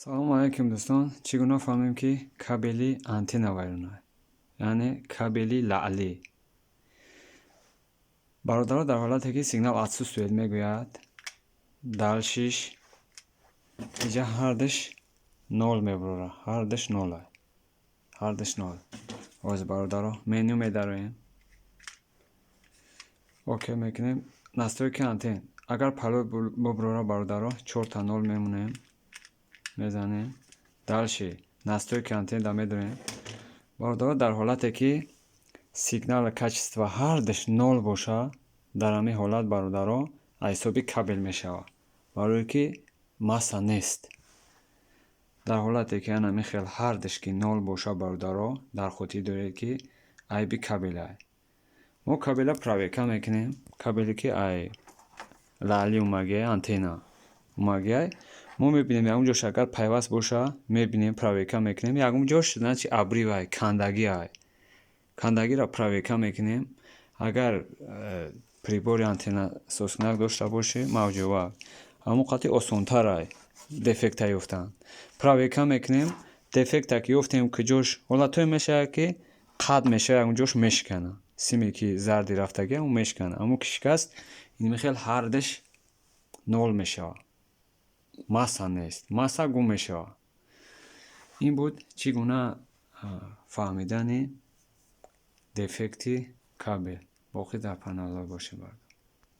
Салому алайкум, дӯстон! Чӣ гуна фаҳмем, ки кабели антенна вайрона, яъне кабели лаълӣ? Бародаро, дар ҳолате ки сигнал отсутствует мегӯяд, дальше иҷа ҳардуш нол мебурора, ҳардуш нола, ҳардуш нол. Ҳозир, бародаро, меню медароем, окей мекунем, настройки антенн. Агар пароль бубурора, бародаро, чорта нол мемонем, мезанем, дальше настройки антенна медорем. Бародаро, дар ҳолате ки сигнал качество ҳардуш нол боша, дар ҳамин ҳолат, бародаро, аз ҳисоби кабел мешавад, барое ки масса нест. Дар ҳолате ки ана ҳамин хел ҳардуш ки нол боша, бародаро, дар хотир доред, ки айби кабелай. Мо кабела проверка мекунем. Кабеле ки ай лаъли омагиай, антенна омагиай, мо мебинем, ягон ҷош агар пайваст боша, мебинем, проверка мекунем. Ягон ҷош, значит, обрывай, кандагиай. Кандагиро проверка мекунем. Агар прибори антеннасозкунак дошта бошӣ, мавҷова, ҳамон қадри осонтарай дефекта ёфтан. Проверка мекунем, дефекта ки ёфтем, куҷош. Ҳолатҳое мешавад, ки қатъ мешавад, ягон ҷош мешиканад, симе ки зарди рафтагӣ, он мешиканад. Ҳамон ки шикаст, ин хел ҳардуш нол мешавад, масса нест, масса гум мешавад. Ин буд чӣ гуна фаҳмидани дефекти кабел. Боқӣ дар паноҳ бошед, бародар.